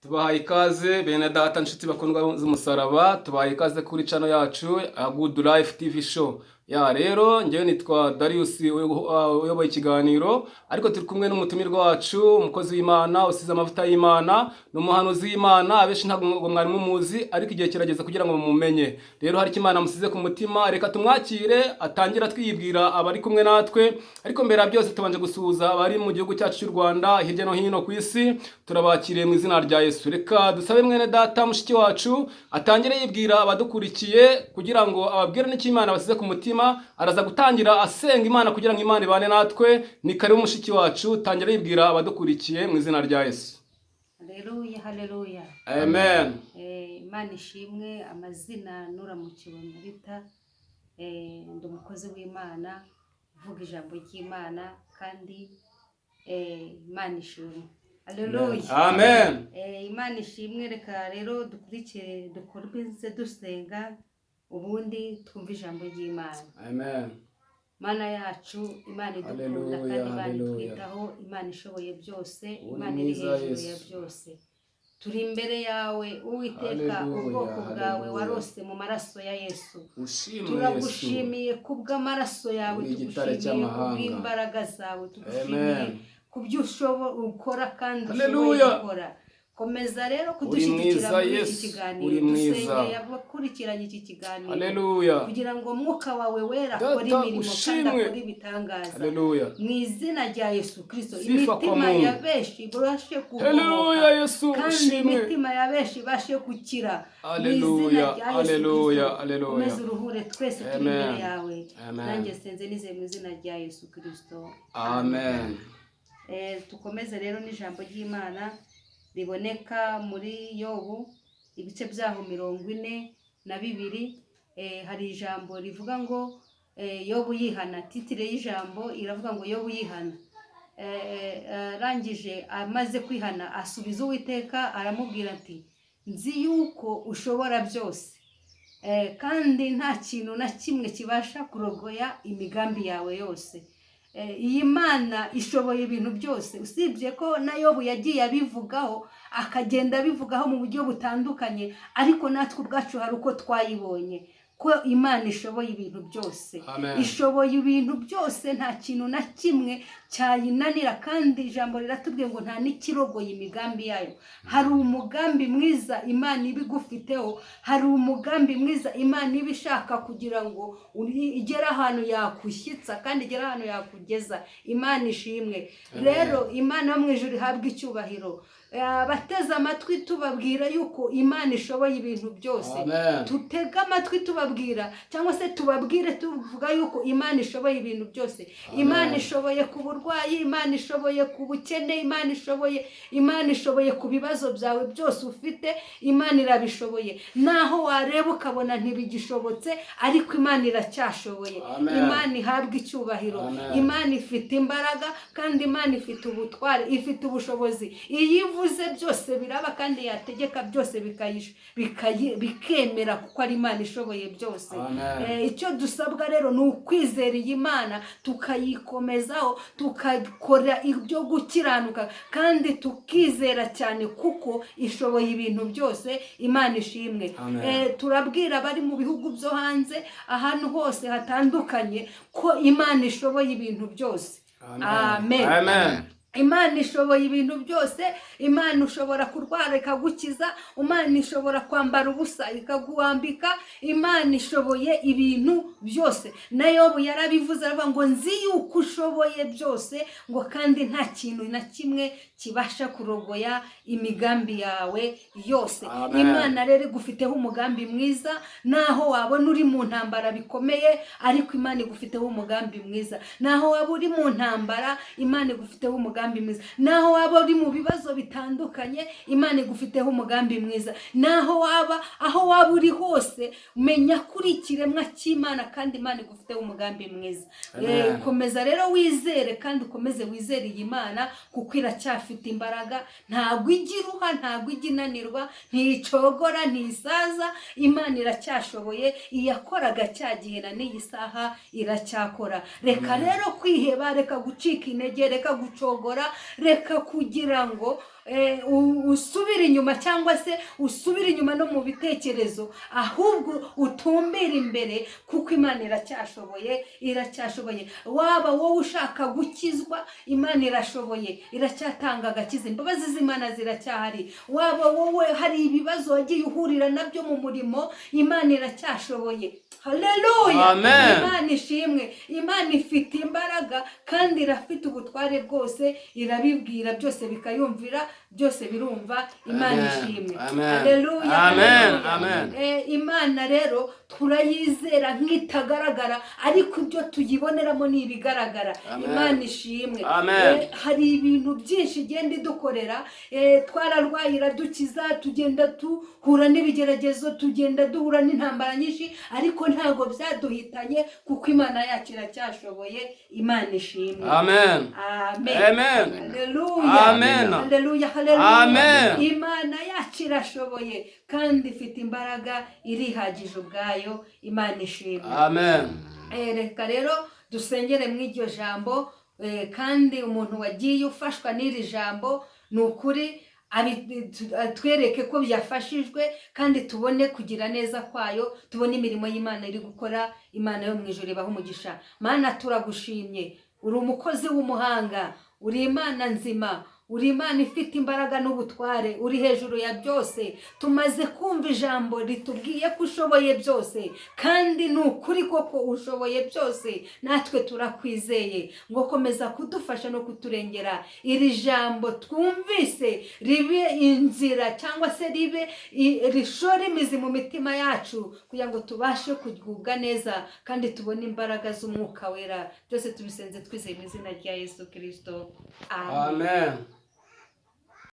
Tubahaye ikaze, bene data, nshuti bakundwa z'umusaraba. Tubahaye ikaze kuri channel yacu ya Good Life TV Show. Ya rero, njyewe nitwa Darius uyoboye ikiganiro, ariko turi kumwe n'umutumirwa wacu, umukozi w'Imana usize amavuta y'Imana, ni umuhanuzi w'Imana. Abenshi ntabwo mwari mumuzi, ariko igihe kirageze kugira ngo mumumenye. Rero hari icyo Imana amusize ku mutima. Reka tumwakire, atangira twibwira abari kumwe natwe. Ariko mbere ya byose, tubanje gusuhuza abari mu gihugu cyacu cy'u Rwanda, hirya no hino ku isi. Turabakiriye mu izina rya Yesu. Reka dusabe mwene data mushiki wacu atangire yibwira abadukurikiye, kugira ngo ababwire n'icyo Imana basize ku mutima. Araza gutangira asenga Imana kugira ngo Imana ibane natwe. Ni karibu, mushiki wacu, tangira yibwira abadukurikiye mu izina rya Yesu. Haleluya, haleluya. Amen. Imana ishimwe. Amazina Nuramukiwe Marita. Ndi umukozi w'Imana uvuga ijambo ry'Imana, kandi Imana ishimwe, haleluya. Amen. Imana ishimwe. Reka rero dukurikire, dukomeze dusenga, ubundi twumve ijambo ry'Imana. Amen. Mana yacu, Imana idukunda, Haleluya, kandi Imana haleluya. itwitaho, Imana ishoboye byose, Uri Imana iri mwiza, hejuru ya Yesu. byose, turi imbere yawe, Uwiteka. Haleluya, Ubwoko bwawe haleluya. warose mu maraso ya Yesu. Ushimwe, Yesu. Turagushimiye kubw'amaraso yawe. Uri igitare Tugushimiye cy'amahanga. kubw'imbaraga zawe. Tugushimiye Amen. ku byo ukora kandi ushoboye Haleluya. gukora. Komeza rero Uri kudushyigikira mwiza, muri iki Yesu. kiganiro. Uri mwiza. Dusengeye abakurikiranye iki kiganiro Haleluya. kugira ngo Mwuka wawe Wera Data, akore imirimo kandi ushimwe. akore ibitangaza Haleluya. mu izina rya Yesu Kirisito. Sifa kwa Imitima Mungu. ya benshi ibashe Haleluya. kubohoka, Yesu kandi ushimwe. imitima ya benshi ibashe gukira mu Haleluya, izina rya Yesu haleluya, Kirisito. haleluya. Komeza uruhure twese turi Amen. imbere yawe. Amen. Nanjye senze nizeye mu izina rya Yesu Kirisito. Amen. Tukomeze rero n'ijambo ry'Imana riboneka muri Yobu, ibice byaho 42. Hari ijambo rivuga ngo "Yobu yihana". Titre y'ijambo iravuga ngo "Yobu yihana". Arangije, amaze kwihana, asubiza Uwiteka aramubwira ati: "Nzi yuko ushobora byose, kandi nta kintu na kimwe kibasha kurogoya imigambi yawe yose." Iyi Mana ishoboye ibintu byose. Usibye ko na Yobu yagiye abivugaho, akagenda abivugaho mu buryo butandukanye, ariko natwe ubwacu hari uko twayibonye ko Imana ishoboye ibintu byose. Amen. Ishoboye ibintu byose, nta kintu na kimwe cyayinanira. Kandi ijambo riratubwiye ngo nta n'ikirogoye imigambi yayo. Hari umugambi mwiza Imana iba igufiteho, hari umugambi mwiza Imana iba ishaka kugira ngo igere ahantu yakushyitsa kandi igere ahantu yakugeza. Imana ishimwe. Rero Imana yo mu ijuru ihabwe icyubahiro. Abateze amatwi, tubabwira yuko Imana ishoboye ibintu byose. Amen. Tutege amatwi tubabwira, cyangwa se tubabwire tuvuga yuko Imana ishoboye ibintu byose. Imana ishoboye ku burwayi, Imana ishoboye ku bukene, Imana ishoboye ku bibazo byawe byose ufite. Imana irabishoboye. Naho wareba ukabona ntibigishobotse, ariko Imana iracyashoboye. Amen. Imana ihabwe icyubahiro. Amen. Imana ifite imbaraga, kandi Imana ifite ubutware, ifite ubushobozi. Iyo ivuze byose biraba, kandi yategeka byose bikemera, kuko ari Imana ishoboye byose. Amen. Icyo dusabwa rero ni ukwizera iyi Mana, tukayikomezaho, tukakora ibyo gukiranuka, kandi tukizera cyane, kuko ishoboye ibintu byose. Imana ishimwe. Amen. Turabwira abari mu bihugu byo hanze, ahantu hose hatandukanye, ko Imana ishoboye ibintu byose. Amen. Amen. Imana ishoboye ibintu byose. Imana ushobora kurwara ikagukiza, Imana ishobora kwambara ubusa ikaguwambika. Imana ishoboye ibintu byose. Na Yobu yarabivuze, aravuga ngo: "Nzi yuko ushoboye byose", ngo kandi nta kintu na kimwe kibasha kurogoya imigambi yawe yose. Amen. Imana rero igufiteho umugambi mwiza. Naho wabona uri mu ntambara bikomeye, ariko Imana igufiteho umugambi mwiza. Naho waba uri mu ntambara, Imana igufiteho umugambi mwiza. Naho waba uri mu bibazo bitandukanye, Imana igufiteho umugambi mwiza. Naho waba, aho waba uri hose, menya ko uri ikiremwa cy'Imana, kandi Imana igufiteho umugambi mwiza. Amen. Komeza rero wizere, kandi ukomeze wizere iyi Mana, kuko iracyafite imbaraga. Ntabwo ijya iruha, ntabwo ijya inanirwa, nticogora, ntisaza. Imana iracyashoboye. Iyakoraga cya gihe, na n'iyi saha iracyakora. Reka rero kwiheba, reka gucika intege, reka gucogora, reka kugira ngo usubire inyuma cyangwa se usubire inyuma no mu bitekerezo, ahubwo utumbire imbere, kuko Imana iracyashoboye, iracyashoboye. Waba wowe ushaka gukizwa, Imana irashoboye, iracyatanga agakiza, imbabazi z'Imana ziracyahari. Waba wowe hari ibibazo wagiye uhurira nabyo mu murimo, Imana iracyashoboye. Haleluya! Amen. Imana ishimwe. Imana ifite imbaraga kandi irafite ubutware bwose, irabibwira byose bikayumvira, byose birumva. Imana Amen. ishimwe. Amen. Haleluya! Amen. Haleluya. Amen. Imana rero turayizera nk'itagaragara, ariko ibyo tuyiboneramo ni ibigaragara. Amen. Imana ishimwe. Amen. Hari ibintu byinshi igenda idukorera. Twararwaye iradukiza, tugenda duhura n'ibigeragezo, tugenda duhura n'intambara nyinshi, ariko ntabwo byaduhitanye, kuko Imana yacu iracyashoboye. Imana ishimwe. Amen. Amen. Amen. Haleluya! Amen. Haleluya, haleluya! Amen. Imana yacu irashoboye kandi ifite imbaraga, irihagije ubwayo. Imana ishimwe. Amen. Reka rero dusengere mu iryo jambo, kandi umuntu wagiye ufashwa n'iri jambo, ni ukuri atwereke ko byafashijwe, kandi tubone kugira neza kwayo, tubone imirimo y'Imana iri gukora. Imana yo mu ijuru ibaha umugisha. Mana, turagushimye, uri umukozi w'umuhanga, uri Imana nzima, uri Imana ifite imbaraga n'ubutware, uri hejuru ya byose. Tumaze kumva ijambo ritubwiye ko ushoboye byose, kandi ni ukuri koko ushoboye byose. Natwe turakwizeye ngo komeza kudufasha no kuturengera. Iri jambo twumvise ribe inzira cyangwa se ribe rishore imizi mu mitima yacu, kugira ngo tubashe kugubwa neza kandi tubone imbaraga z'Umwuka Wera. Byose tubisenze twizeye mu izina rya Yesu Kirisito, amen. Amen.